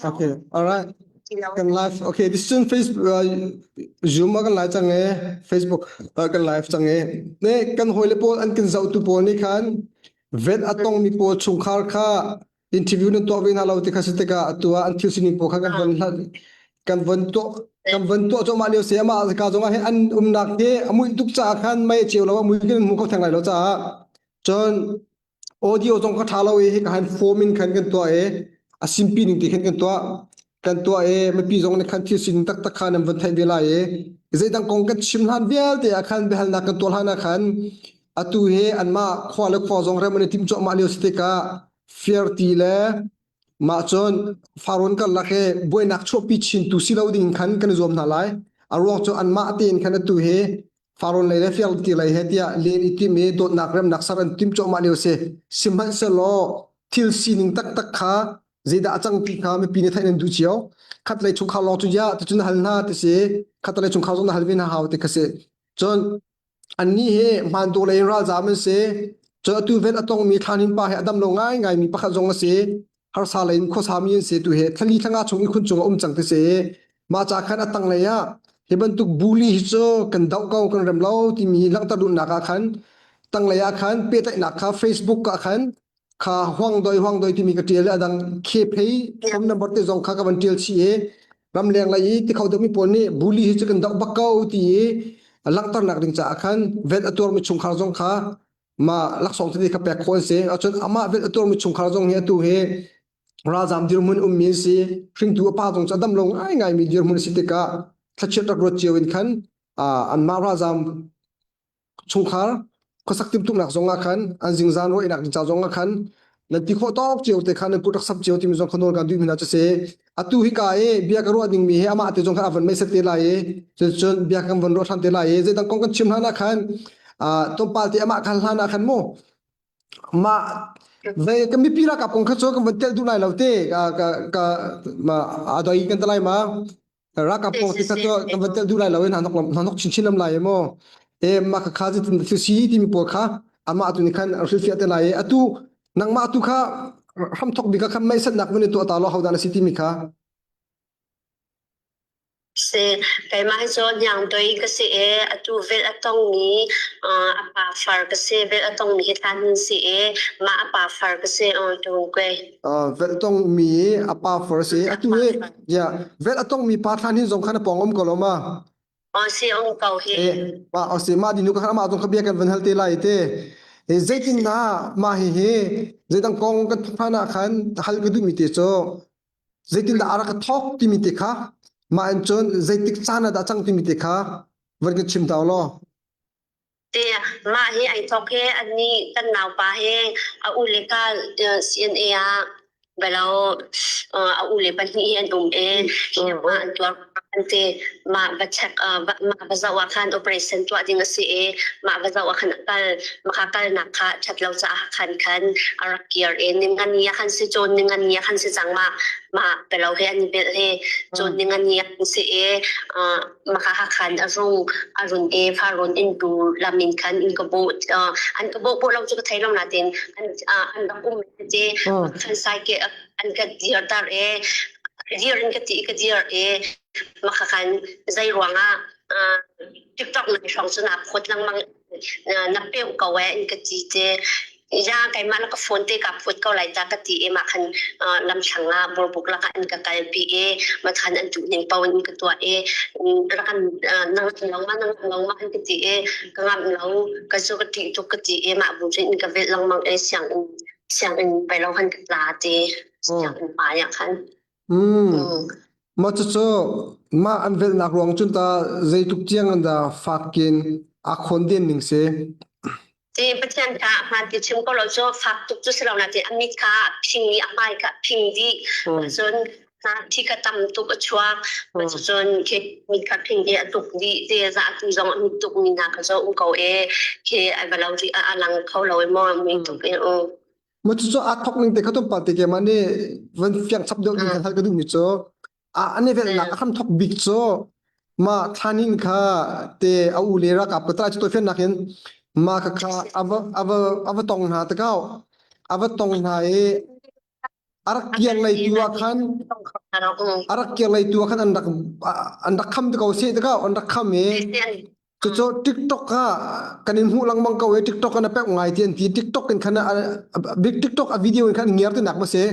Okay, all right. Kan live. Okay, this is Facebook uh, Zoom ah kan live cang e. Facebook uh, kan live cang e. Ne kan hawile pawl an kan zohtu pawl nih khan vet a tongmi pawl chungkhar kha interview nan tuah ve hna lo ti kha si tikah atu ah an thil sining pawl kha kan von hlat kan von tuah kan von tuah cuahmah lio si amah ka zong ah hin an umnak hi a muih tuk caah khan mei a ceu lo a mui kan hmu kho theng lai lo caah cun audio zong kha ṭha lo i hika hin form in khan kan tuah i a simpi ning ti khan kan tuah kan tuah i mipi zong nih khan thil sining taktak kha nan von theih ve lai i zeidang kong kan chim hlan vialte ah khan biahalnak kan tuah hlan ah khan atu hi anmah khua le khua zong rem an i timh cuahmah lio si tikah fiarti le mah cun farun karlak hi buainak chuahpi chin tu si lo ding khan kan i zuam hna lai a ruang cu anmah tein khan atu hi Farun lei le fiangti lei he tiah len i tim i dawtnak remnak ser an tim cuahmah lio si. Sihmanhsehlaw thil sining taktak kha zeidah a cang ti kha mipi nih theih nan duh cio. Khat lei chungkhar lawng cu ya ticun na hal hna ti si. Khat lei chungkhar zong na hal ve hna hau ti kha si. Cun annih hi hmantuk lei in ralzaam an si. Cun atu vet a tongmi thlanin pa hi a dam lo ngaingai mi pakhat zong a si. Harsa lei in khuasa mi an si tu hi thlali thlanga chung i khun cung a um cang ti si. Mah ca khan a tanglei ah hi bantuk bully hi cu kan doh ko kan rem lo timi langhter duhnak ah khan tanglei ah khan pehtlaihnak kha Facebook ah khan kha huang doi huang doi timi ka tial i adang khe phei phone number te zong kha ka van tial chih i ramleng lei i ti kho deuhmi pawl nih bully hi cu kan doh bak ko ti i langhternak ding caah khan vet a tuarmi chungkhar zong kha mah laksawng tete kha pek khawh an si ahcun amah vet a tuarmi chungkhar zong hi atu hi ralzam dirhmun ummi an si hringtu a pa zong cu a dam lo ngaingaimi dirhmun a si tikah thlachiat rak ruat cio in khan anmah ralzam chungkhar khuasak timhtuahnak zong ah khan an zingzan ruahnak ding ca zong ah khan nan ti khawh tawk cio te khan nan kut rak sap cio timi zong kha nawl kan duh mi hna cu si atu hi ka i bia ka ruah ding mi hi amah te zong khan a van mei set te lai i cun bia kan van ruah ṭhan te lai i zeidang kong kan chim hlan ah khan tlawmpal te amah khan hlan ah khan mu mah ve ka mipi ralkap kong kha cu kan van telh duh lai lo te ka ka ka ma adoi kan talai ma ralkap kong ti kha cu kan van telh duh lai lo in hna nok nok chinchin lam lai mu e ma kha kha zeitin thil si timi pawl kha amah tu nih khan hrilhfiah te lai i atu nangmah tu kha hramthok bik ah khan meisannak van i tuah ta law hodah na si timi kha Si, keimah hi cu hniangdoi ka si i atu velh a tongmi uh, a pa far ka si. Velh a tongmi hi thlan hin si i mah a pa far ka si. Uh, tu ke. Uh, velh tongmi a pa far si. Atu hi ya velh a tongmi pa thlan hin zong khan a pawng um ko lo ma? Aw si um ko hi. Eh, ma aw si ma dinu ka khan amah zong kha bia kan van hal te lai te. Eh, zeitin dah mah hi hi zeidang kong kan phan ah khan hal ka duhmi te cu zeitindah a rak ka thawk timi te kha mah in cun zeitik caan ah dah cang timi te kha van kan chim ta law. Te mah hi ai thawk he anni kan naupa he a u le ka CNA ah belo a u le pahnih hi an um e mah an tuar an te mah va check mah va zoh ah khan operation tuah ding a si i mah va zoh ah khan a kal maka kalnak kha ṭhat lo caah khan khan a rak kir i ningani ah khan si cawn ningani ah khan si cang mah mah pelo he an i belh he cawn ningani ah khan si i maka ha khan a rung a run i farun in tu lam in khan in ka bawh an ka bawh bawh lo cu ka thei lo natin an an rak um te khan sai ke an ka dir tar e dir in ka ti ka dir e maka khan zei ruangah TikTok na hrawng cu na phot lengmang na peuh ko eh in ka ti te ya keimah na ka phone te ka phut ko lai ta ka ti i mah khan lamthlang ah burbuk lakah in ka kalpi i ma khan an duh ning paoh in ka tuah i rakan nang lo ma nang lo ma an ka ti i ka ngamh lo ka cu ka ṭih tuk ka ti i mah bu in ka velh lengmang i sianginn sianginn bai lo han ka tla ti sianginn hmai ah khan Mm. Mah cucu mah an velhnak ruang cun ta zeitluk tiang an dah fakin aa khawn ning si. Ti Pathian kha hmaan ti chim ko lo cu fak tuk cu si lo na ti a mit kha phing i a hmai kha phing dih. Cun na thi kha tam tuk a chuak. Cun khi mit kha phing i a tuk dih te za tu zong a mit tuk mi hna kha zo um ko e khi ai va lo ri a lang kho lo e maw mui tuk e u. Mah cucu aa thawk ning te kha tlawmpal te keimah nih van fiang chap deuh ding kha hal ka duhmi cu a an i velhnak a hramthawk bik cu mah thlanin kha te a u le ralkap ka tlai cu tawifiannak in mah kha kha a va a va a va tong hna tikau a va tong hna i. A rak kiar lei tu ah khan a rak kiar lei tu ah khan an rak an rak kham te ko seh te ko an rak kham i cucu TikTok ah kan in hmuh lengmang ko i TikTok in a pek ngai ti an ti TikTok in khan big TikTok a video in khan ngiar ti nak ma si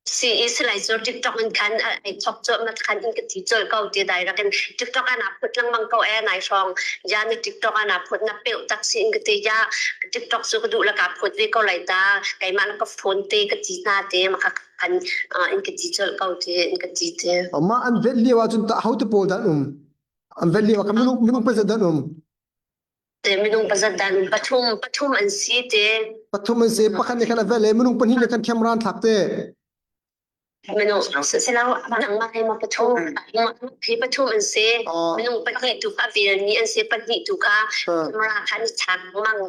Si i silai cu TikTok in khan ai chok cuahmah khan in ka ti colh ko ti direct in TikTok ah naa phut lengmang ko ee nai hrawng ya na TikTok ah naa phut na peuh tak si in ka ti ya TikTok cu ka duh le kaa phut ve ko lai ta keimah na ka phone te ka ti hna te maka khan in ka ti colh ko ti in ka ti te. Mah an vet lio ahcun tah ho te pawl dah an um? An vet lio ah kan minung minung pazat dah an um? Te minung pazat dan pathum pathum an si te. Pathum an si pakhat nih khan a vel i minung pahnih nih khan camera an thlak te. Minung silo nangmah he ma pathum hi pathum an si. Minung pahnih tu kha vel mi an si pahnih tu kha camera khan chak mang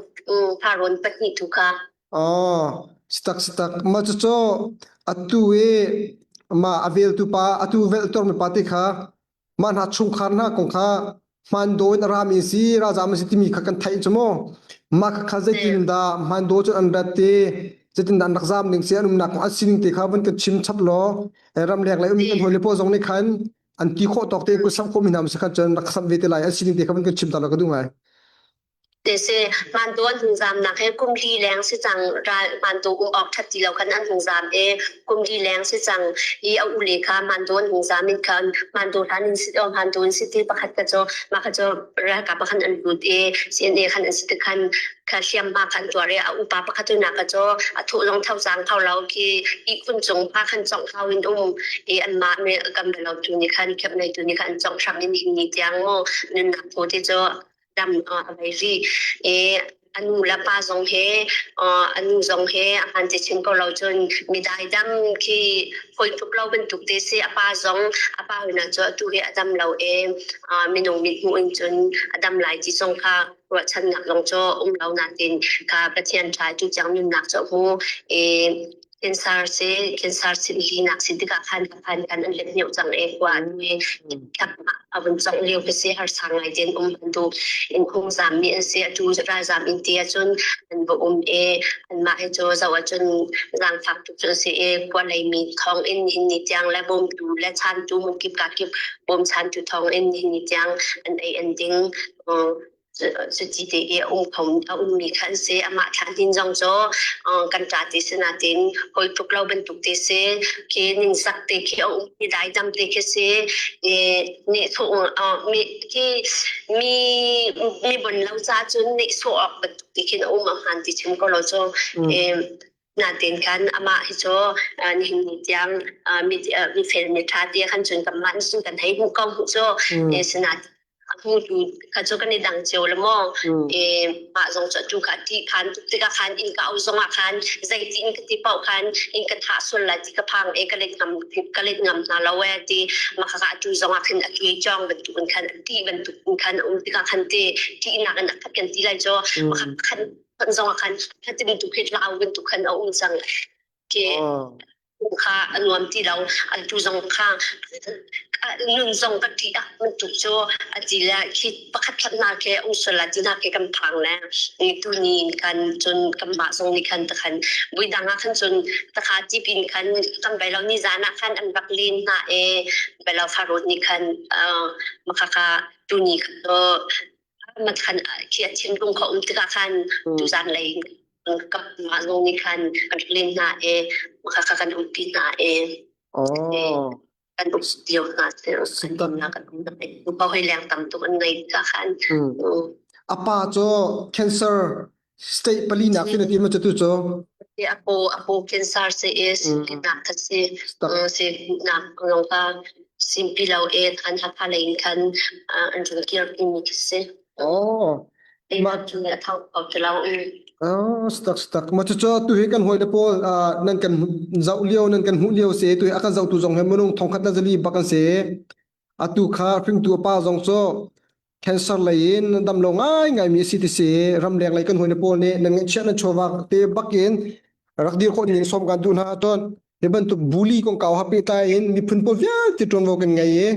pharon pahnih tu kha. Oh, sitak sitak ma cu atu i ma a vel tu pa atu vel tor mi pa te kha Mah hna chungkhar hna kong kha hmandaw in a rami si ralzam a si timi kha kan theih cu mu. Mah kha zeitindah hmandaw cu an rat i zeitindah an rak zam ning si an umnak kong an sining te kha van kan chim chap law ramleng lei ummi kan hawile pawl zong nih khan an ti khawh tawk tein kut samh khawhmi hna si khan cun rak samh ve te lai an sining te kha van kan chim ta law ka duh ngai. Tese hmantu an hung zamnak he kum li leng si cang ral hmantu um awk ṭhat ti lo khan an hung zam i kum li leng si cang i a ule kha hmantu an hung zam in khan hmantu hlan in si hmantu in si ti pakhat ka cu mah kha cu ralkap khan an lut i CNA khan an si ti khan kha hliamhma khan tuar i a upa pakhat tu nak cu a thuh zong tho cang kho lo khi ihkhun cung pa khan congh hau in um i anmah mi kan belo tu nih khan khep nei tu nih khan congh hram in ni tiang mu nunnak phu ti cu dam a vei rih i a nu le pa zong he a nu zong he a hmaan te chim ko lo cun mi daidam khi hawi tluk lo bantuk te si a pa zong a pa hna cu atu hi a dam lo i minung mit hmuh in cun a dam lai ti zong kha ruahchannak zong cu um lo nain kha Pathian ṭha tu tiang nunnak cu a hmu i Cancer si cancer sin linak si tikah khan khan kan an let neu cang e khua an i a vun cong lio ka si harsa ngai ten um bantu in khung zam mi an si atu ralzam in ti ahcun an va um e anmah hi cu zoh ahcun zaangfak tuk cu si e khua lei mi thawng in hin ni tiang le bawmtu le chantu hmun kip ka kip bawm chantu thawng in hin ni tiang an ei an ding Cuti te i a um kho a ummi kha an si. Amah thlan hin zong cu kan ṭa ti si nain hawi tluk lo bantuk te si. Khi ningzak te khi a um i daidam te khi si. I nehsawh mi khi mi mi bon lo ca cun nehsawh awk bantuk te khin a um a hmaan ti chim ko lo cu. Nain khan amah hi cu nihin ni tiang mi mifel mi ṭha ti khan cun kanmah nih cun kan hei hmuh ko hmuh cu sinain a hmutu kha cu kan i dang cio le maw mah zong cu atu kha ti khan tuk tikah khan inn ka au zong ah khan zeiti in ka ti paoh khan in ka thah sual lai ti ka phang e ka let ngam ka let ngam hna lo e ti mah kha atu zong ah khin a tuai cawng bantuk in khan ti bantuk in khan um tikah khan ti ṭihnak in a khat kan ti lai cu mah khan kan zong ah khan ti bantuk khi lau bantuk khan a um cang ke kha a nuam ti lo tu zong kha nun zong ka ti ah bantuk cu a ti le khi pakhat khat na ke um sual la ti na ke kan phang le ni tu ni kan cun kan mah zong ni khan takhan bui dang ah khan cun takha ti pin khan kan bai lo ni zan ah khan an rak len hna e bai lo farut ni khan makaka tu ni khan Khan khi a thinlung kha um tikah khan tuzan lei ka mah zong nih khan kan len hna i kha kan umpi hna i kan um lio hna kan um pa hoi leng tam tuk an ngei tikah khan A pa cu cancer state pali nak khi na ti ma cu tu cu apo apo cancer se is nak kha si si nak long ka simpi lo e khan ha lei khan an run kir mi khi si oh ma chu a thau ko te lo Oh, stak stak ma chu tu hi kan hoi le pawl nan kan zau lio nan kan hmu lio se tu hi akan zau tu zong he munung thongkhat na zali bak an se Atu kha hringtu a pa zong cu cancer lei in dam lo ngaingaimi a si ti si ramleng lei kan hawile pawl nih nan ngeihchiah nan chawva te bakin rak dir khawh ning sawm kan duh hna ahcun hi bantuk bully kongkau ha pehtlai in miphun pawl vialte ṭuanvo kan ngei i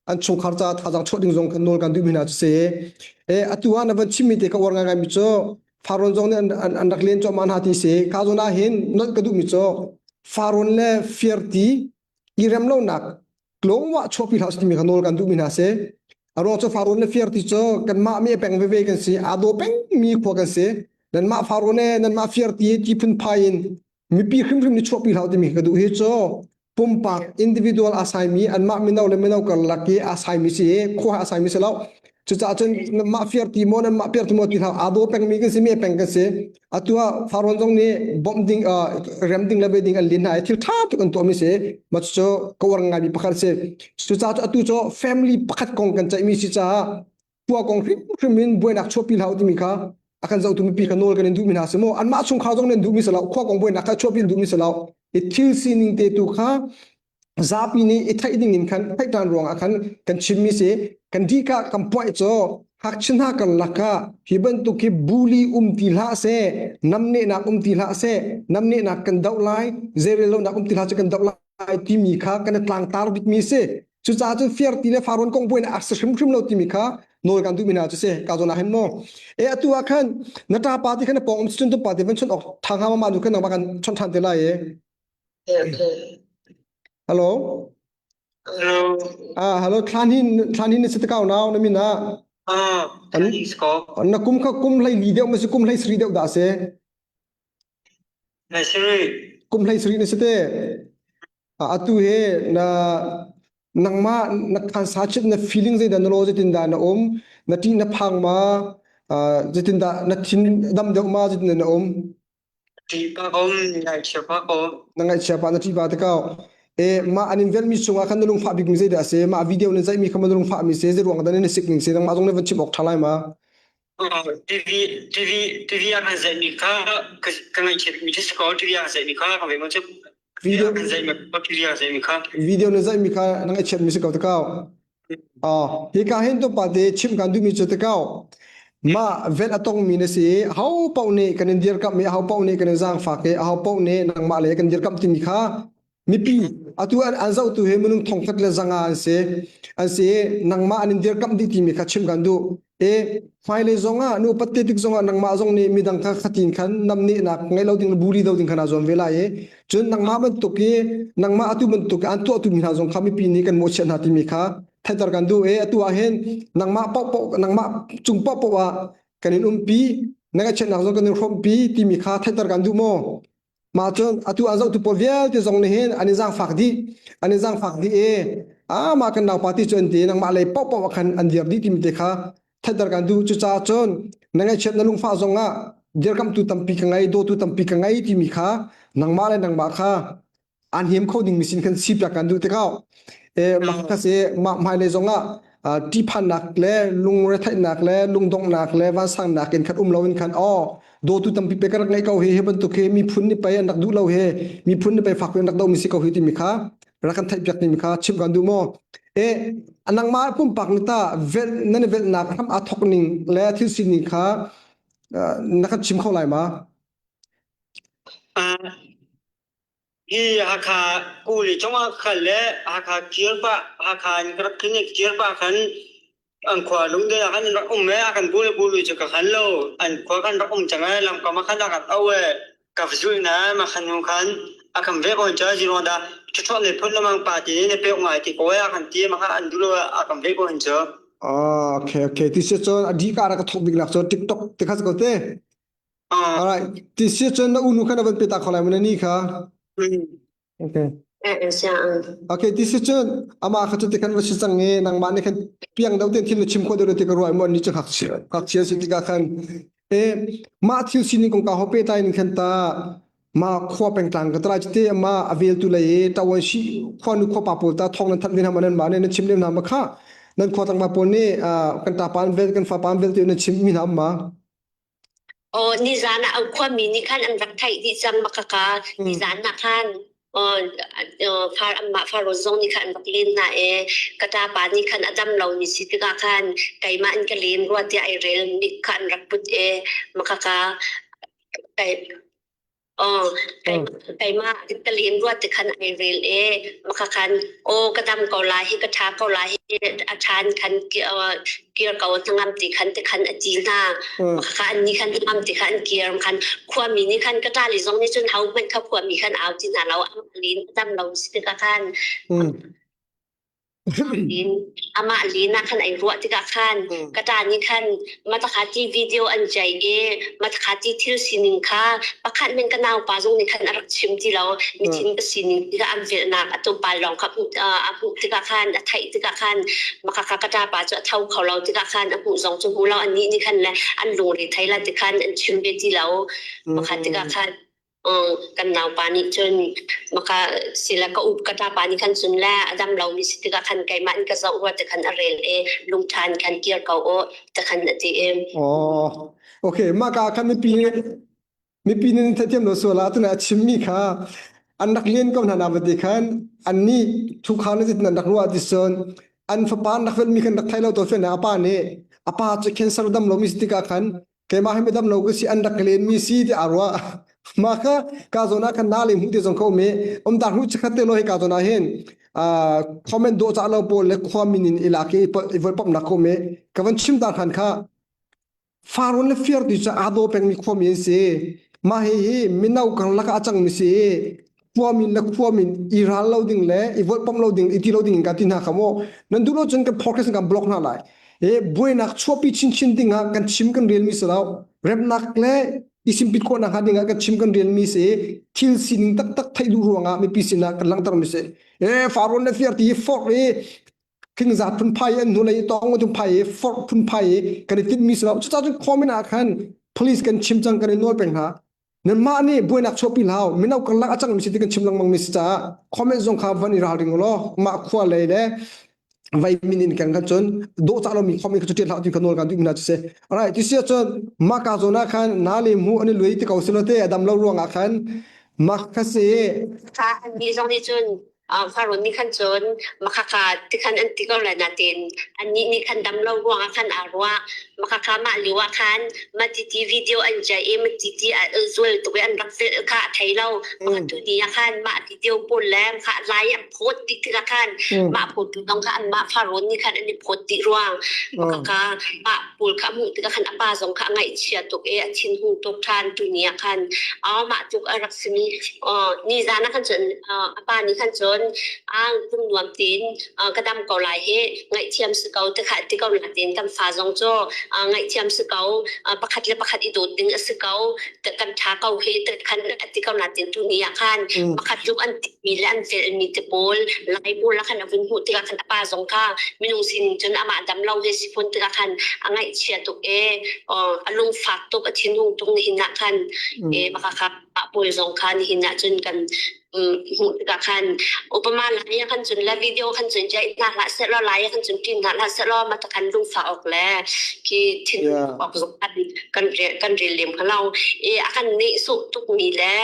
an chungkhar caah thazaang chuah ding zong kan nawl kan duhmi hna cu si. E atu ah na van chimmi te ka uar ngaingaimi cu. Farrawn zong nih an, an, an rak len cuahmah hna ti si. Ka zawn ah hin nolh ka duhmi cu Farrawn le Fiarti i rem lonak tlawngwah chuahpi hlah timi kha nawl kan duhmi hna si. A ruang cu Farrawn le Fiarti cu kanmah mi a peng veve kan si. Aa daw pengmi khua kan si. Nanmah Farrawn e nanmah Fiarti ti phunphai in mipi hrimhrim nih chuahpi hlah timi ka duh hi cu pumpak individual aa saimi anmah mino le mino karlak i aa saimi si i khua aa saimi si lo cucaah cun mah fiar ti maw nan mah piar ti maw ti hlah aa daw pengmi kan si mi peng kan si atu ah Farrawn zong nih bawmh ding rem ding le ve ding an lin hna i thil ṭha tuk an tuahmi si mah cu ka uar ngaimi pakhat si cucaah cu atu cu family pakhat kong kan ceihmi si caah khua kong hrimhrim in buainak chuahpi hlah u timi kha a kan zohtu mipi kha nawl kan in duhmi hna si maw anmah chungkhar zong nan duhmi si lo khua kong buainak kha chuahpi in duhmi si lo i thil sining te tu kha zapi nih i theih ding in khan theih ṭan ruangah khan kan chimmi si kan dika kan puai cu hakchin hna kan lakah hi bantuk hi bully um ti hlah seh namnehnak um ti hlah seh namnehnak kan doh lai zeirel lonak um ti hlah cu kan doh lai timi kha kan i tlangtar bikmi si Cucaah cun fiarti le farrawn kong buainak a si hrimhrim lo timi kha nawl kan duhmi hna cu si ka zawn ah hin maw. E atu ah khan na ṭa pa ti khan na pawng um cun tu pa ti van chawnh awk ṭha hnga ma ma nu khan nangmah kan chawnh ṭhan te lai e. Hello. Hello. Ah hello thlan hin thlan hin na si te kau nau na min ah. Ah, Na kum kha kum hlei li deuh ma si kum hlei sri deuh dah si. Na siri. Kum hlei sri na si te. Atu he na nangmah na khansa chit na feeling zeidah na lo zeitindah na um na ṭih na phang ma zeitindah na thin dam deuh ma zeitindah na um Ṭih pa kom ngaihchia pa kom na ngaihchia pa na ṭih pa te kau e mah an in velmi chungah khan na lungfah bikmi zeidah a si mah video na zaihmi kha ma na lungfah mi si zei ruang dah na sik ning si nangmah zong na van chim awk ṭha lai ma TV TV TV ah kan zaihmi kha ka ngaihchia bikmi cu si ko TV ah zaihmi kha ka ve mo cu video kan zaihmi TV ah zaihmi kha video na zaihmi kha na ngaihchiat mi si ko te kau ah hika hin tu pa te chim kan duhmi cu te kau ma vet a tong mi na si ho pau nih kan in dirkamh mi ho pau nih kan in zaangfak i ho pau nih nangmah le kan dirkamh timi kha mipi atu an an zohtu hi minung thongkhat le zanga an si an si nangmah an in dirkamh dih timi kha chim kan duh e hmailei zongah nu upat te tik zongah nangmah zong nih midang kha khatin khan namnehnak ngeih lo ding le bully do ding khan aa zuam ve lai i cun nangmah bantuk i nangmah atu bantuk an tuahtu mi hna zong kha mipi nih kan mawhchiat hna timi kha theihter kan duh e atu ah hin nangmah paohpaoh nangmah cung paohpaoh ah kan in umpi na ngaihchiatnak zong kan in hrawmpi timi kha theihter kan duh maw Mah cun atu an zohtu pawl vialte zong nih hin an i zaangfak dih. An i zaangfak dih i ah mah kan naupa ti cu an ti nangmah lei paohpaoh ah khan an dir dih timi te kha theihter kan duh. Cucaah cun na ngaihchiat na lungfah zong ah dirkamhtu tampi ka ngei, dawtu tampi ka ngei timi kha nangmah le nangmah kha aan hnem kho dingmi sin khan sipiak kan duh tikah e mah kha si mah hmailei zong ah ṭihphannak le lungretheihnak le lungdonghnak le vansangnak in khan um loin khan aw dawtu tampi pe ka rak ngeih ko hi hi bantuk hi miphun nih pei an rak duh lo hi miphun nih pei fak in rak dohmi si ko hi timi kha rak kan theihpiak timi kha chim kan duh maw e nangmah pumpak na ta velh nan i velhnak hram aa thok ning le thil sining kha na kan chim kho lai ma Hi Hakha kuli cungah khan le Hakha kir pah Hakha in ka rak clinic kir pah khan an khua lungdel ah khan rak um e a kan bu le bu cu ka khan lo an khua khan rak um cang e lamkam ah khan a kan au e ka zulh na ma khan nu khan a kan ve ko cha zero da chuchuah le phun lamang pa ti ne pek ngai ti ko e a kan ti ma kha an du lo a kan ve ko hin chu Ah, okay, okay. Ti si cun a di ka rak thok bik lak cu TikTok ti kha ko te. Alright. Ti si cun na unu kha na van pe ta kho lai mu na ni kha. Okay. Okay, ti si cun amah kha cu ti khan va si cang i nangmah nih khan piang deuh tein thil na chim khawh deuh ti ka ruah i mu ni cu ngakchia ngakchia si tikah khan e mah thil sining kong ka ho pe tai ning khan ta ma khua pengtlang ka trai te ma avel tu lei i tawan shi khua nu khua pa pawl ta thong nan that ve hna ma nan ma ne nan chim lem hna ma kha nan khua tang ma pawl nih kan ta pan vel kan fa pan vel ti nan chim mi hna ma Aw nizan ah khuami nih khan an rak theih dih cang bak ka nizan ah khan far anmah faro zong nih khan an rak len hna i ka ṭapa nih khan a dam lo mi si tikah khan keimah in ka len rua tiah ai rel nih kha an rak put i makaka kai. Aw, keimah ka len ruat ti khan ai rel e maka khan aw ka dam ko lai hi ka ṭha ko lai hi a ṭhan khan kir ko hnangam ti khan ti khan a ti hna. Maka kha an ni khan hnangam ti khan an kir khan khuami nih khan ka ṭa li zong nih cun ho hmanh kha khuami khan au ti hna lo amah len a dam lo si tikah khan In amah lin ah khan ai ruah tikah khan ka ṭa nih khan matakha ti video an ceih i matakha ti thil sining kha pakhat men ka naupa zong nih khan a rak chim ti lo mithin ka sining tikah an velhnak a tlawmpal lawng kha a hmuh tikah khan a theih tikah khan makaka ka ṭapa cu a tho kho lo tikah khan a hmuh zong cu hmu lo annih nih khan le an lungre thei la tikhan an chim ve ti lo makha tikah khan Kan naupa nih cun maka sila ka up ka ṭapa nih khan cun le a dam lomi si tikah khan keimah in ka zoh rua ti khan a rel i lungṭha in khan kir ko u ti khan a ti i. Oh, okay. Mah ka khan mipi mipi nih theithiam lo sual ah tuna a chimmi kha an rak lian ko hna na va ti khan an nih thukha na zit nan rak ruah ti cun an fapa an rak velmi khan rak thei lo to fen a pa nih a pa cu cancer dam lomi si tikah khan keimah hi midam lo ka si an rak len mi si ti aa ruah mah kha ka zawn ah khan na le hmu te zong kho um i um ta hru chikhat te lo hi ka zawn ah hin comment dawh cah lo pawl le khua min in ilak i i volpam nak ko me ka van chim ta khan kha faron le fiar ti cu aa daw peng mi khua mi an si mah hi hi mino karlak ah a cang mi si khuamin le khuamin i ral lo ding le i volhpamh lo ding i ti lo ding in kan ti hna kha mu nan duh lo cun kan podcast kan block hna lai e buainak chuahpi chinchin ding ah kan chim kan rel mi si lo remnak le i simpit khawhnak hnga ding ah kan chim kan rel mi si thil sining taktak theih duh ruangah mipi sinah kan langhter mi si e faron le fiar ti fork i thingzat phunphai an hnulei tawng phunphai i fork phunphai i kan i tinh mi si lo cucaah cun comment ah khan police kan chim cang kan i nawl peng hna Nanmah nih buainak chuahpi hlah mino karlak a cangmi si ti kan chim lengmang mi si caah comment zong kha van i ralring law mah khua lei le vai min in kan khan cun dawhcah lomi comment kha cu ṭial hlah ti kha nawl kan duh mi hna cu si. Alright, ti si ahcun mah ka zawn ah khan na le mu an i lui ti ko si lo te a dam lo ruang ah khan mah kha si. Kha an nih zong nih cun Farun nih khan cun makhakha tikhan an ti ko lai nain annih nih khan dam lo ruangah khan aa ruah. Makhakha mah lio ah khan matiti video an ceih i matiti a zual tuk i an rak velh kha a thei lo. Makha ni ah khan mah video pawl le kha lai an phawt tik tikah khan mah phawtu zong kha anmah Farun nih khan an i phawt dih ruang. Makhakha mah pawl kha a hmuh tikah khan a pa zong kha a ngaihchia tuk i a thinhung tuk ṭhan tuni ah khan mah tluk a rak simi nizan ah khan cun a pa nih khan cun a nuam tein ka dam ko lai hi ngaihthiam si ko ti kha ti ko natin kan fa zong cu ngaihthiam si ko pakhat le pakhat i dawt ding a si ko kan ṭha ko hi ti khan ti ko natin tu ni ah khan pakhat tluk an mi le an felmi te pawl lai pawl ah khan a vun hmuh tikah khan a pa zong kha minung sining cun amah dam lo he si phun tikah khan a ngaihchia tuk e a lungfak tuk a thinhung tuk nihin ah khan e baka kha pawl zong kha nihin ah cun kan hmuh tikah khan upama lai ah khan cun le video khan cun jai hna hlah seh law lai ah khan cun ṭin hna hlah seh law ma khan lungfah awk le khi thinhung awk zong khan kan kan rel lem kha lo e a kan nehsawh tuk mi le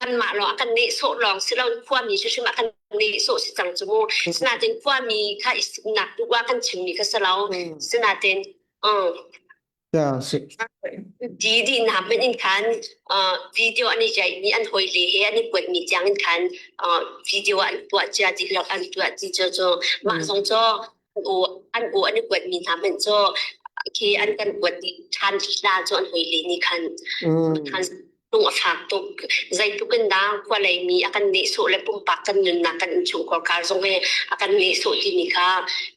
kanmah lawng a kan nehsawh lawng si lo khuami hrimhrim a kan nehsawh si cang cu mu sinain khuami kha i simnak duh ah kan chimmi kha si lo sinain di di hna hmanh in khan video an i jaihmi an hawile he an i kuatmi tiang in khan video an tuah cia dih lak an tuah ti cu cu mah zong cu an u an i kuatmi hna hmanh cu khi an kan kuat dih ṭhan hla cu an hawile nih khan lung a fak tuk. Zeitluk in dah khualei mi a kan nehsawh le pumpak kan nunnak kan innchungkhar kar zong hi a kan nehsawh timi kha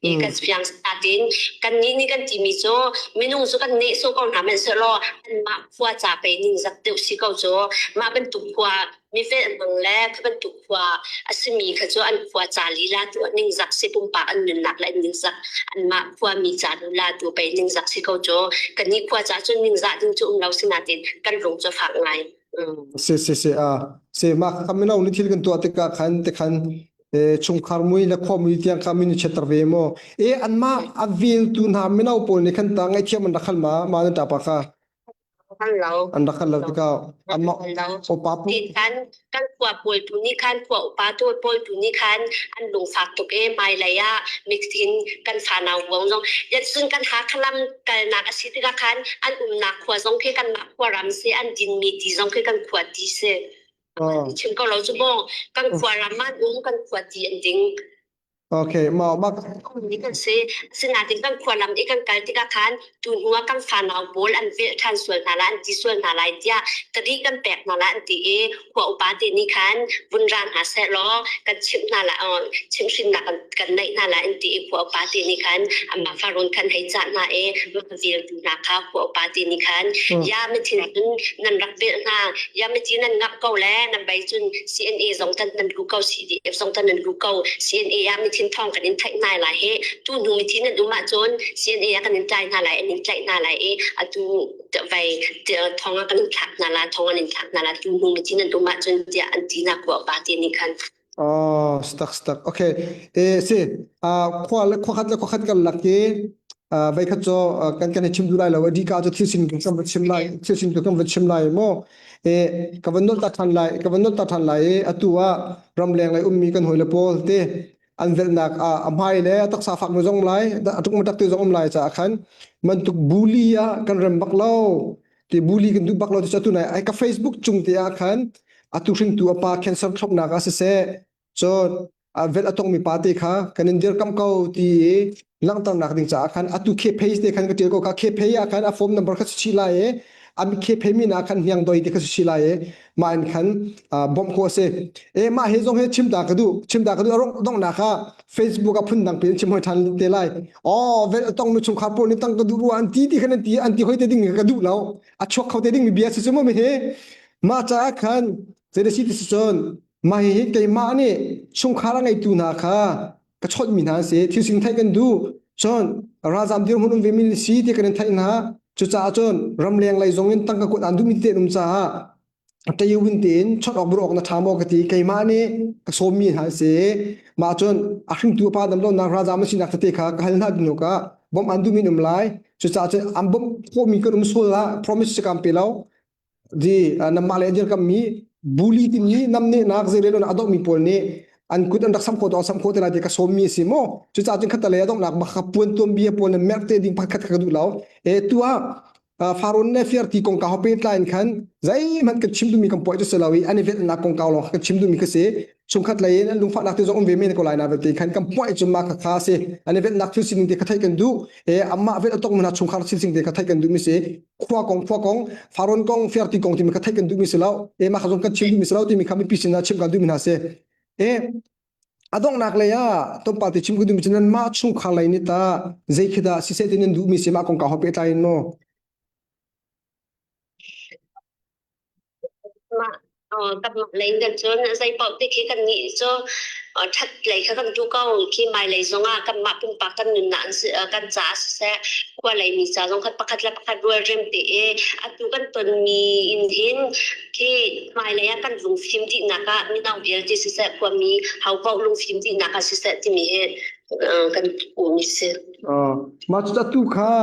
i kan fiang natin kan nih nih kan timi cu minung cu kan nehsawh ko hna hmanhsehlaw anmah khua ca pei ningzak deuh si ko cu mah bantuk khua mifel hmang le khi bantuk khua a simi kha cu an khua ca lila tu ningzak si pumpak an nunnak le an ningzak anmah khuami ca lila tu pei ningzak si ko cu kannih khua ca cun ningzah ding cu um lo sinain kan lung cu fak ngai. Si si si a si mah kha mino ni thil kan tuah tikah khan te khan chungkhar mui le khua mui tiang kha min chetter ve mo e anmah a viltu hna mino pawl nih khan ta ngaihthiam an rak hal ma ma nan ṭapa kha. Hal lo. An rak hal lo tikah anmah upa pu Ti khan kan khua pawl tu nih khan khua upa tu pawl tu nih khan an lungfak tuk e hmailei ah mixin kan fanau buang zong cun kan Hakha kalnak a si tikah khan an umnak khua zong khi kanmah khua ram si an dinmi ti zong khi kan khua ti si. Chim ko lo cu maw kan khua ram ah um kan khua ti an ding. Okay, ma ma ni kan si asinain kan khua lam i kan kal tikah khan tu hnu ah kan fanau pawl an velh ṭhan sual hna lai an ti sual hna lai tiah tari kan pek hna lai an ti i khua upa te nih khan vun ra hna seh law kan chimh hna lai chimhhrinnak kan kan neih hna lai an ti i khua upa te nih khan amah farun khan hei cah hna i mah veltu hna kha khua upa te nih khan ya mithin cun nan rak velh hna ya mithi nan ngap ko le nan bai cun CNA zong tan nan lu ko CDF zong tan nan lu ko CNA ah mithin thawng kan in theih hna lai he tu hnu mithi nan um ahcun CNA ah kan in tlai hna lai an in tlaih hna lai i atu vai thong ah kan in thlak hna la thong an in thlak hna la tu hnu mithi nan um ahcun tiah an ti na khua pa te nih khan Oh, stuck stuck. Okay. Eh si ah khua le khua khat le khua khat kan lak i ah vai khat cu kan kan i chim duh lai lo. Adika cu thil sin kan va chim lai. Thil sin kan va chim lai mo. Eh ka van nol ta than lai. Ka van nol ta than lai i atu ah ramleng lei ummi kan hawile pawl te an velhnak ah a hmai le a taksa fak mi zong lai a tuk matak te zong um lai caah khan mantuk bully ah kan rem bak lo ti bully kan duh bak lo ti atu nai ai ka Facebook cung te ah khan atu hringtu a pa cancer thlopnak ah siseh cun a velh a tongmi pa te kha kan in dirkamh ko ti i langhternak ding caah khan atu khe te khan ka ṭial ko kha khe ah khan a phone number kha si lai i am khe min ah khan hniang doi ti kha si lai i mah in khan bawmh khawh a si e mah he zong he chim ta ka duh chim ta ka duh donghnak ah Facebook ah phun dang piin chim hoi ṭhan te lai oh velh a tongmi chungkhar pawl nih tang ka duh rua an ti ti khan an ti an ti hoi te ding ka duh lo a chuak kho te ding mi bia si cu mu mi hi mah caah khan zei si ti si cun Mah hihi keimah nih chungkhar a ngeitu hna kha ka chawnhmi hna an si. Thil sing theih kan duh. Cun ralzam dirhmun um vemi si ti kan in theih hna. Cucaah cun ramleng lei zong in tangka kuat aan duhmi te an um caah ṭayuwin tein chawnh awk bur awk na ṭha maw ka ti. Keimah nih ka sawmmi hna an si. Mah cun a hringtu pa damlonak ralzam a sinak tete kha ka hal hna ding awkah bawmh aan duhmi an um lai. Cucaah cun an bawmh khawhmi kan um sual ah promise si kaan pe lo. Di namah le dirkammi bully timi namnehnak zeirel a dohmi pawl nih an kut an rak sam khawh to sam khawh te lai ti ka sawmmi a si maw cucaah cun khatalei a donghnak bak puan tuam bia pawl na merh te ding pakhat ka duh lo e tu ah Faron le fiarti kongkau ho pehtlai in khan zeihmanh kan chim duhmi kan puai cu si lo i an i velhnak kongkau lawng kan chim duhmi kha si chungkhat lei in an lungfahnak te zong um ve men ko lai na vialte khan kan puai cu ma kha kha si an i velhnak thil sining te kha theih kan duh e amah velh a tong hna chungkhar thil sing te kha theih kan duhmi si khua kong khua kong faron kong fiarti kong timi kha theih kan duhmi si lo e mah kha zong kan chim duhmi si lo timi kha mipi sinah chim kan duhmi hna si e a donghnak lei ah tonpal te chim ka duhmi cu nan mah chungkhar lei nih ta zei khi dah siseh ti nan duhmi si mah kong ka ho pehtlai in maw Mah kanmah lei in cun zeipaoh ti khi kannih cu ṭhat lei kha kan duh ko. Khi hmailei zongah kanmah pumpak kan nunnak kan caah siseh, khua lei mi ca zong kha pakhat le pakhat rualrem te i atu kan tonmi in hin khi hmailei ah kan lungfim dihnak ah mino vialte siseh, khuami hopaoh lungfim dihnak ah siseh timi hi kan um si. Mah cu atu kha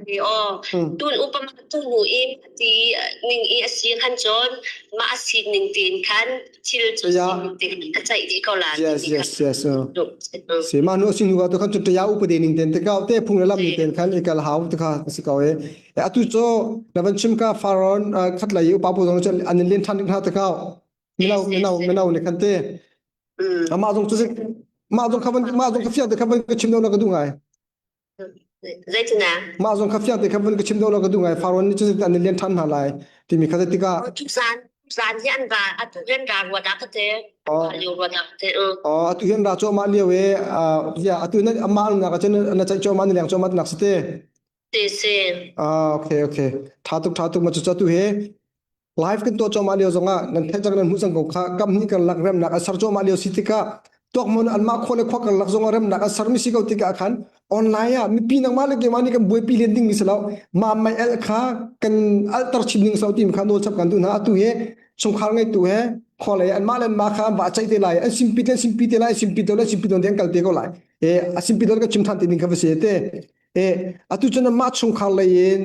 Aw, tun upama tu hnu i ti ning i a si khan cun mah a si ning tein khan thil cu si ning a ceih dih ko la. Yes, yes, yes. Si mah nu sin nu tu khan cu taya upade ning ten te ka te phung le lam ning ten khan ikal hau te kha si ko e. Atu cu na van chim ka faron khat lai upa pu zong cu an in len than ding hna te ka mino mino mino ne khan te. Amah zong cu mah zong kha van mah zong kha fiang te kha van ka chim lo na ka duh ngai. Zeitinah? Mah zong kha fiang te kha van ka chim lo ka duh ngai. Faron nih cun an in lian ṭhan hna lai timi kha tikah Zan zan hi an ra atu hin ra ruat ah ka te. Lio ruat ah ka te. Oh atu hin ra cuahmah lio e ya atu na amah nak cun na ceih cuahmah na leng cuahmah nak si te. Si si. Ah okay okay. Tha tuk tha tuk ma cu tu he live kan tuah cuahmah lio zongah nan theih cang nan hmuh cang ko kha kam hnih karlak remnak an ser cuahmah lio si tikah tuakmon anmah khua le khua karlak zongah remnak an sermi si ko tikah khan online ah mipi nangmah le keimah nih kan buaipi len ding mi si lo ma mai el kha kan alter chin ding so tim kha nawl chap kan duh hna atu he chungkhar ngeitu he khua lei anmah le anmah kha an va ceih te lai an simpi te simpi te lai simpi te lai simpi te an kal te ko lai e a simpi te ka chim than te ding kha va si te e atu cun mah chungkhar lei in.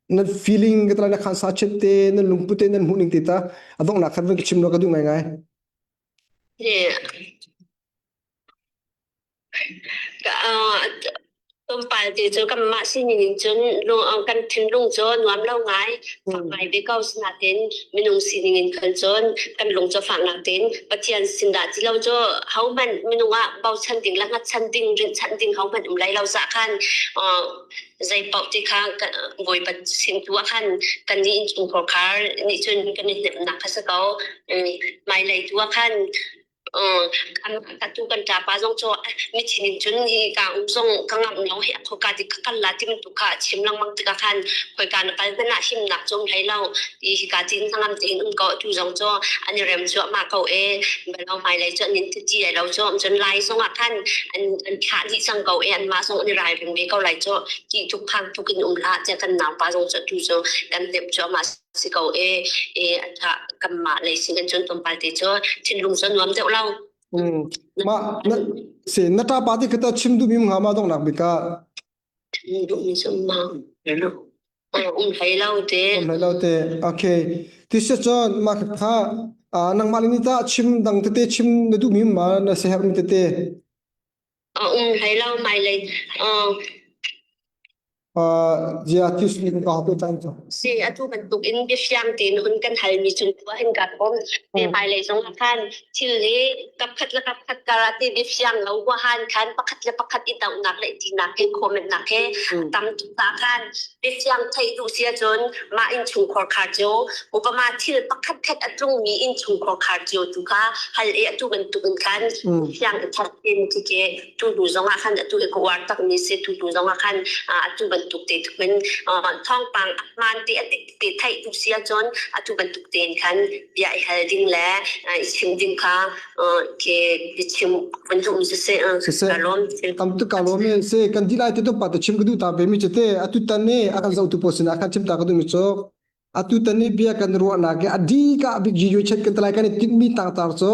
Nan feeling ka tala na khan sa chet te nan lungput te nan hmuh ning te ta a donghnak khan van ka chim lo ka duh ngai ngai. Tlawmpal te cu kanmah sining in cun kan thinlung cu nuam lo ngai, fak ngai ve ko. Sinain minung sining in khan cun kan lung cu fak nain Pathian sin dah ti lo cu hohmanh minung ah bochan ding le hngatchan ding, rinhchanh ding hohmanh um lai lo zah khan zei paoh ti kha Bawipa sin tu ah khan kannih innchungkhar khar nih cun kan i hnemhnak kha si ko. Hmailei tu ah khan Atu kan ṭapa zong cu mithin in cun hi ka um zong ka ngamh lo hi khoika ti ka kal la ti bantuk kha a chim lengmang tikah khan khoika na kal hmanh ah himnak cu um hlei lo. I hika ti hnangam tein um ko tu zong cu an i rem cuahmah ko e. Balo hmailei cu an in ti lai lo cu cun lai zong ah khan an an thlah dih cang ko e anmah zong an i ralring ve ko lai cu ti tuk phang tuk in um hlah tiah kan naupa zong cu tu cu kan hnemh cuahmah si ko e e kanmah lei sin kan cun tlawmpal te cu thinlung cu nuam deuh lo. Ma na se na ta pa ti khata chim du mi nga ma dong nak bika duh mi cu ma um hlei lo te um hlei lo te okay ti se chon ma kha nang ma ni ta chim dang tete chim na du mi ma na se her mi tete Um hlei lo hmailei Zia tis ni ka pe tan cu. Si atu bantuk in biafiang tein hun kan halmi cung tu ah hin ka kom. Te hmailei zong ah khan thil hi kapkhat le kapkhat kar ah ti biafiang lo han khan pakhat le pakhat i dohnak le tinak he comment nak he tam tuk ta khan biafiang theih duh si ahcun mah innchungkhar khar cu upama thil pakhat khat a tlungmi innchungkhar khar cio tu kha hal i atu bantuk in khan fiang i that in khi tu hnu zong ah khan atu hi ka uar tak mi si tu hnu zong ah khan atu bantuk te in thawngpang a hmaan te a dik te theih tu si ahcun atu bantuk tein khan bia i hal ding le i chim ding kha ke chim van duh mi siseh ka lawm tam tu ka lawm se kan di lai te tu pa te chim ka du ta ve mi chete atu tan ne a kan zo tu po sin a kan chim ta ka du mi cho atu tan ni bia kan ruahnak ke adi ka big ji chet kan talai kan i mi tang tar cho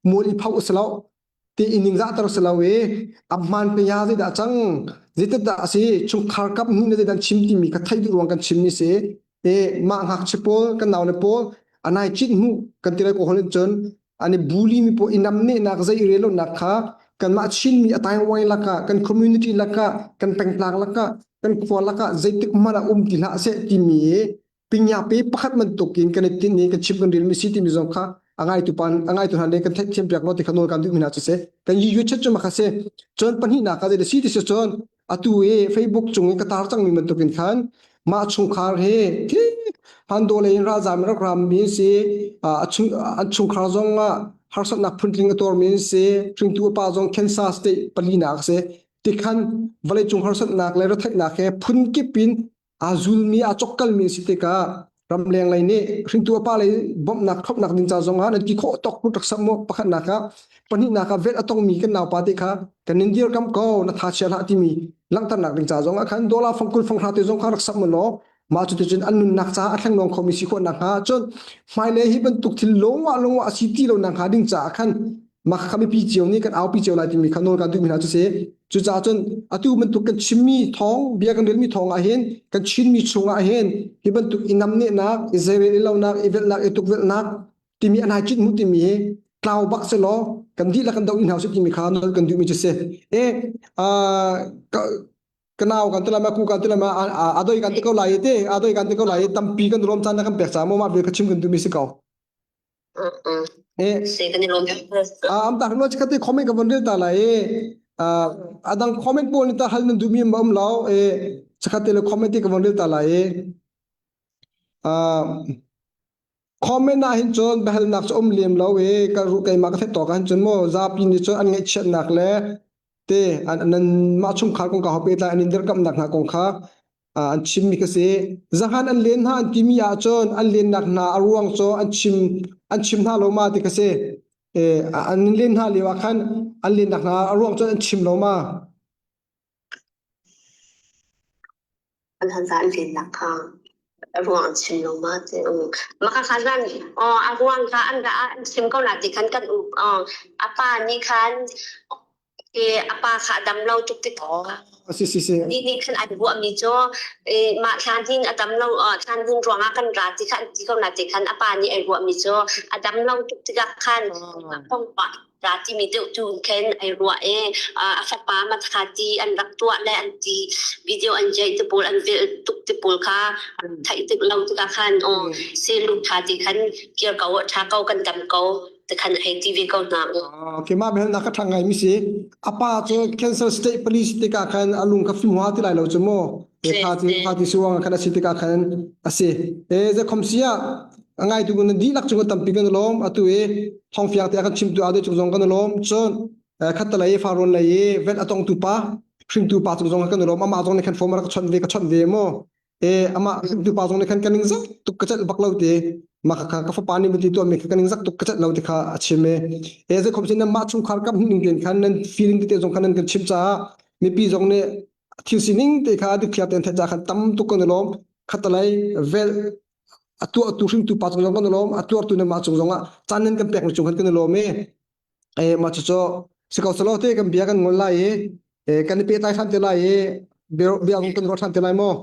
mual i phau uslo ti ining za tar selo e amman pe ya zei dah cang zeitat dah si chungkhar kap hnu ne zei dan chim timi ka thei duh ruang kan chim ni si e mah ngakchia pawl kan nau le pawl anai chin hmu kan ti lai ko holin cun ani bully mi pawl inam ne nak zei rel lo nak kha kanmah Chin mi a taiwai laka kan community laka kan pengtlang laka kan khua laka zeitik hmanh ah um ti hlah seh timi pingya pe pakhat bantukin kan i tin i kan chim kan rel mi si timi zong kha a ngaitu pan a ngaitu hna nih kan theihthiam piak lo ti kha nawl kan duh mi hna cu si kan yi chat cu ma kha si cun pahnihnak ah zei si ti si cun atu i Facebook cung i ka tar cangmi bantukin khan mah chungkhar hi thi hando lei in ralzam rak ram mi si an chungkhar zong ah harsatnak phuntling a tuarmi an si hringtu a pa zong Kansas state palinak si tikhan vawleicung harsatnak le retheihnak he phunkip in aa zulmi aa chokkalmi si tikah ramleng lei nih hringtu a pa lei bawmhnak thlopnak ding ca zong ah nan ti khawh tawk pu rak sak mu pakhatnak ah pahnihnak ah vel a tongmi kan naupa te kha kan in dirkam ko na tha chia hlah timi langhternak ding ca zong ah khan dollar fangkul fanghra te zong kha rak sak mu law mah cu cun an nunnak caah a thleng khomi si khawh nakhnga cun hmailei hi bantuk thil lungah lungah a si ti lo nakhnga ding caah khan mah kha mipi cio nih kan aupi cio lai timi kha nawl kan duhmi hna cu si cucaah cun atu bantuk kan chimmi thawng bia kan relmi thawng ah hin kan chinmi chungah hin hi bantuk i namnehnak i zeirel i lonak i velhnak i tukvelhnak timi an hai cit mu timi hi tlau bak se law kan dihlak kan doh in hau si timi kha nawl kan duhmi cu si e kanau kan tilama ku kan tilama adoi kan ti ko lai te adoi kan ti ko lai tampi kan rom chan na kan pek cha mo ma bel ka chim kan duhmi si ko Eh, am ta no chikate comment ka von rel ta lai e adang comment pawl ni ta hal nan duhmi ma um lo e chakate le comment te ka von rel ta lai e comment ah hin cun biahalnak cu um lem lo e ka ru keimah ka theih tawk ah hin cun maw zapi nih cun an ngaihchiatnak le te an nan mah chungkhar kong ka ho pehtlai an in dirkamnak hna kong kha an chimmi ka si. Zahan an len hna an timi ahcun an lennak hna a ruang cu an chim an chim hna lo ma ti ka si. An len hna lio ah khan an lennak hna a ruang cu an chim lo ma. An han an lennak kha a ruang an chim lo ma ti. Maka kha zan a ruang kha an an chim ko na ti khan kan a pa nih khan. A pa kha a dam lo tuk tik Si si si. Ni nih khan an ruahmi cu mah thlan hin a dam lo thlan hin ruangah kan ra ti kha an ti ko na ti khan a pa nih ai ruahmi cu a dam lo tuk tikah khan kong pa ra timi deuh tu khin ai ruah i a fapa matkha ti an rak tuah le an ti video an jeih ti pawl an velh tuk ti pawl kha theih tik lo tikah khan aw selu tha ti khan kir ko tha ko kan dam ko ti khan hei ti ve ko hna. Okay, mah bel na ka thang ngai mi si. A pa cu Kansas State Police tikah khan a lung ka fim hua ti lai lo cu mu. E kha ti kha ti suang khan a si tikah khan a si. E ze khom sia ngai tu na dihlak chung tampi kan lawm atu e thong fiang te kan chim tu ade chung zong kan lawm cun khatalei faron lei i vet atong tu pa hringtu pa cung zong kan lawm amah zong nih khan form rak chon ve ka chon ve mu e amah hringtu pa zong nih khan kan ning zak tuk ka celh bak lo ti ma kha ka fapa nih ti tuah mi kha kan ning zak tuk ka celh lo ti kha a chim e e ze khom sin mah chungkhar kam ning ten khan nan feeling te zong khan nan kan chim caah mipi zong nih thil sining te kha dikthliar ten the ca khan tam tuk kan lawm khatalei vel a tuahtu hringtu pa cung zong kan i lawm a tuartu nan mah cung zong ah caan nan kan pek mi cung khan kan i lawm i e mah cucu si ko selaw te kan bia kan ngol lai i e kan i pehtlai ṭhan te lai i bia bia kan ruat ṭhan te lai maw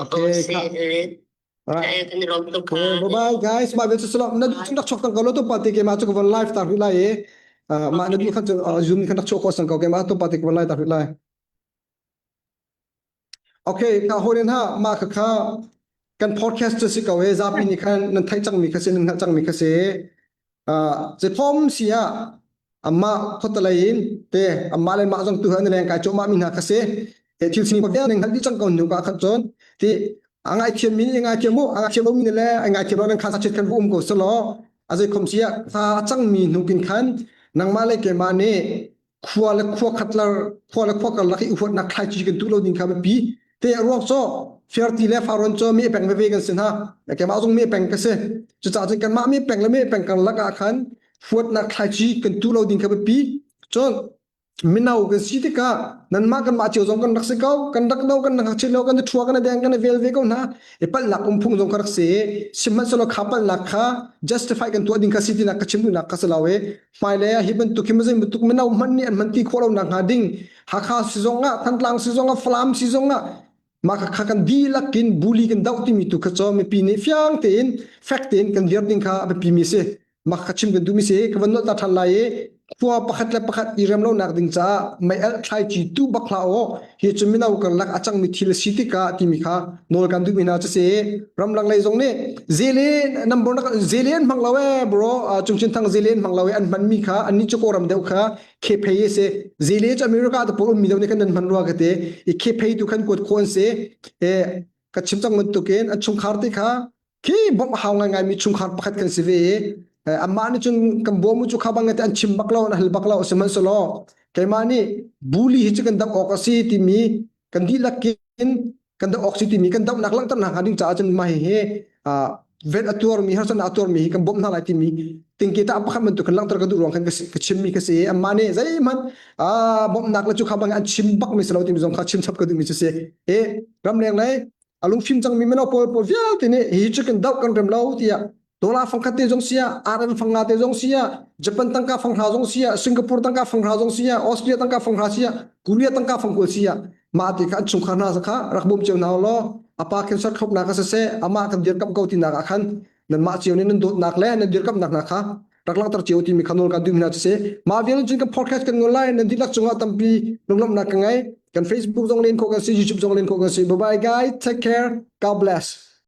okay Alright. Okay, bye bye guys. Mah cu selaw na duh rak chok tang ko lo to pa te ke ma chu ka von live tar hui lai i mah na duh khan cu zoom khan rak chok ko sang ko ke ma to pa te ka von live tar hui lai. Okay, ka hawi hna mah khakha kan podcast cu si ko e zapi nih khan nan theih cangmi kha si nan hngalh cangmi kha si. Uh, zeithom si ah amah khuatalei in te amah le mah zong tu an leng kai cuahmah mi hna kha si. E thil sining vialte nan hngalh dih cang ko hnu ka khan cun ti a ngaithiam mi nih ngaithiam mu a ngaithiam lo mi nih le a ngaithiam lo nan kha sachet khan um ko selaw a zeikhom si ah kha cang mi hnu kin khan nangmah le keimah nih khua le khua khat lar khua le khua karlak i huatnak thlaici kan tuh lo ding kha biapi te ruang cu fiarti le faron cu mi peng veve kan si hna keimah zong mi peng ka si cucaah cun kanmah mi peng le mi peng karlak ah khan huatnak thlaici kan tuh lo ding kha biapi cun mino kan si tikah nanmah kanmah cio zong kan rak si ko kan rak no kan rak lo kan thua kan deng kan vel ve ko hna i palhnak um phung zong ka rak si sihmanhsehlaw kha palhnak kha justify kan tuah ding kha si tinak ka chim duhnak ka si lo i hmailei ah hi bantuk hi mazei bantuk mino hmanh nih an hman ti khawh lo nak hnga ding Hakha si zong ah Thantlang si zong ah Falam si zong ah mah kha kan dihlak in bully kan doh timi tu kha cu mipi nih fiang tein fek tein kan dir ding kha a biapi mi si mah kha chim kan duh mi si ka van nolh ta ṭhan lai i khua pakhat le pakhat i rem lonak ding caah mei alh thlaici tu bak hlah aw hi cu mino karlak a cangmi thil a si tikah timi kha nawl kan duhmi hna cu si ramdang lei zong nih zele number nak zele an hmang lo e bro Cungchin Thang zele an hmang lo e an hmanmi kha annih cu Kawlram deuh kha khephei a si zele cu America te pawl ummi deuh nih khan an hman rua ka ti i khephei tu khan kuat khawh an si e ka chim cang bantukin an chungkhar te kha khi bawmh hau ngaingai mi chungkhar pakhat kan si ve i amah nih cun kan bawm cu kha bang an chim bak lo an hal bak lo sihmanhsehlaw keimah nih bully hi cu kan doh awk a si timi kan dihlak in kan doh awk si timi kan dohnak langhternak hnga ding caah cun mah hihi vet a tuarmi harsatnak a tuarmi hi kan bawmh hna lai timi tingketa pakhat bantuk kan langhter ka duh ruang khan ka chimmi ka si amah nih zeihmanh bawmhnak le cu kha bang an chim bak mi si lo timi zong kha chim chap ka duhmi cu si e ramleng lei a lungfim cangmi mino pawl pawl vialte nih hi cu kan doh kan rem lo tiah dollar fangkhat te zong sia RM fangnga te zong sia Japan tangka fanghra zong sia Singapore tangka fanghra zong sia Austria tangka fanghra sia Korea tangka fangkul sia mah ti kha an chungkhar hna kha rak bawm cio hna law apa cancer thlopnak ka siseh amah kan dirkamh ko tinak ah khan nanmah cio nih nan dawtnak le nan dirkamhnak hna kha rak langhter cio timi kha nawl kan duh hna cu si mah vial cun kan podcast kan ngol lai nan dihlak cungah tampi lunglawmhnak ka ngei kan Facebook zong len khawh kan si YouTube zong len khawh kan si bye bye guys take care God bless.